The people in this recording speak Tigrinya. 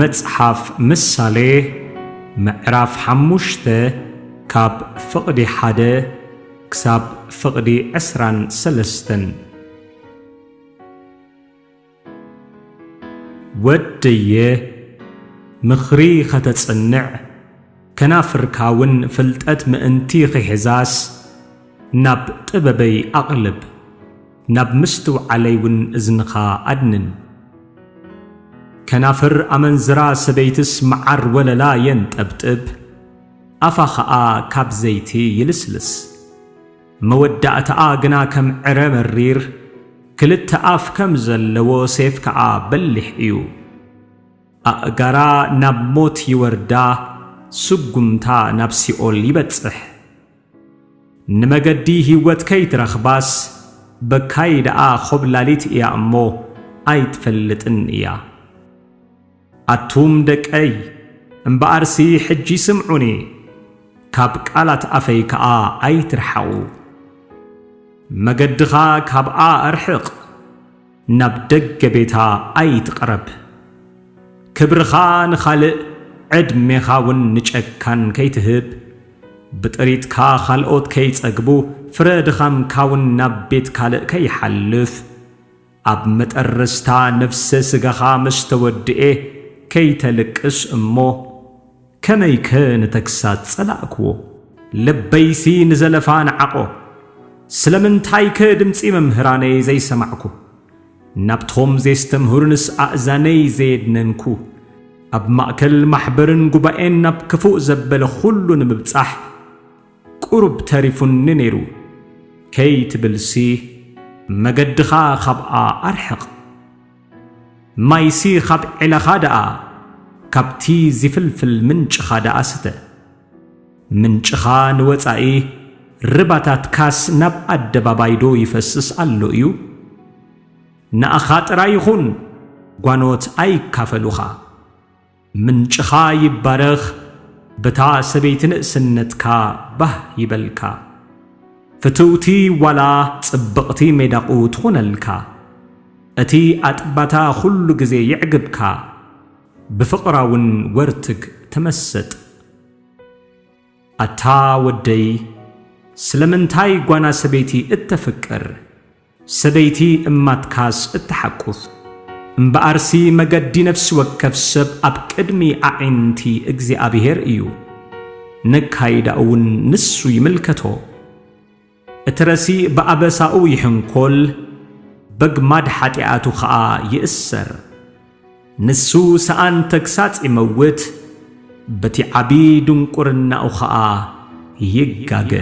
መጽሓፍ ምሳሌ ምዕራፍ ሓሙሽተ ካብ ፍቕዲ ሓደ ክሳብ ፍቕዲ ዕስራን ሰለስተን። ወደየ፣ ምኽሪ ኸተጽንዕ፣ ከናፍርካ እውን ፍልጠት ምእንቲ ኺሕዛስ፣ ናብ ጥበበይ ኣቕልብ፣ ናብ ምስትውዓለይ እውን እዝንኻ ኣድንን። ከናፍር ኣመንዝራ ሰበይትስ መዓር ወለላ የንጠብጥብ፣ ኣፋ ኸኣ ካብ ዘይቲ ይልስልስ። መወዳእታኣ ግና ከም ዕረ መሪር፣ ክልተ ኣፍ ከም ዘለዎ ሴፍ ከኣ በሊሕ እዩ። ኣእጋራ ናብ ሞት ይወርዳ፣ ስጉምታ ናብ ሲኦል ይበጽሕ። ንመገዲ ህይወት ከይትረኽባስ፣ በካይ ደኣ ኾብላሊት እያ እሞ ኣይትፈልጥን እያ። ኣቱም ደቀይ፣ እምበኣርሲ ሕጂ ስምዑኒ፣ ካብ ቃላት ኣፈይ ከኣ ኣይትርሓቑ። መገድኻ ካብኣ ኣርሕቕ፣ ናብ ደገ ቤታ ኣይትቕረብ። ክብርኻ ንኻልእ፣ ዕድሜኻ እውን ንጨካን ከይትህብ፣ ብጥሪትካ ኻልኦት ከይጸግቡ፣ ፍረ ድኻምካ እውን ናብ ቤት ካልእ ከይሓልፍ፣ ኣብ መጠረስታ ነፍሰ ስጋኻ ምስ ተወድኤ ከይተልቅስ እሞ፣ ከመይከ ንተግሳጽ ጸላእክዎ? ልበይሲ ንዘለፋ ነዓቖ። ስለምንታይከ ድምጺ መምህራነይ ዘይሰማዕኩ? ናብቶም ዜስተምህሩንስ ኣእዛነይ ዘየድነንኩ? ኣብ ማእከል ማሕበርን ጉባኤን ናብ ክፉእ ዘበለ ኹሉ ንምብጻሕ፣ ቁሩብ ተሪፉኒ ነይሩ ከይትብልሲ፣ መገድኻ ኻብኣ ኣርሕቕ። ማይሲ ኻብ ዒላኻ ደኣ፣ ካብቲ ዚፍልፍል ምንጭኻ ደኣ ስተ። ምንጭኻ ንወጻኢ፣ ርባታትካስ ናብ ኣደባባይዶ ይፈስስ ኣሎ እዩ? ንኣኻ ጥራይ ይኹን፣ ጓኖት ኣይካፈሉኻ። ምንጭኻ ይባረኽ፣ በታ ሰበይቲ ንእስነትካ ባህ ይበልካ። ፍትውቲ ዋላ ጽብቕቲ ሜዳቑ ትኹነልካ። እቲ ኣጥባታ ኹሉ ግዜ የዕግብካ፣ ብፍቕራ እውን ወርትግ ተመሰጥ። ኣታ ወደይ፣ ስለምንታይ ጓና ሰበይቲ እተፍቅር? ሰበይቲ እማትካስ እትሓቁፍ። እምበኣርሲ መገዲ ነፍሲ ወከፍ ሰብ ኣብ ቅድሚ ኣዒንቲ እግዚኣብሄር እዩ፣ ነካይዳኡ እውን ንሱ ይምልከቶ። እቲ ረሲእ ብኣበሳኡ ይሕንኮል፣ በግማድ ሓጢኣቱ ኸኣ ይእሰር። ንሱ ሰኣን ተግሳጽ ይመውት፣ በቲ ዓቢ ድንቁርናኡ ኸኣ ይጋገ።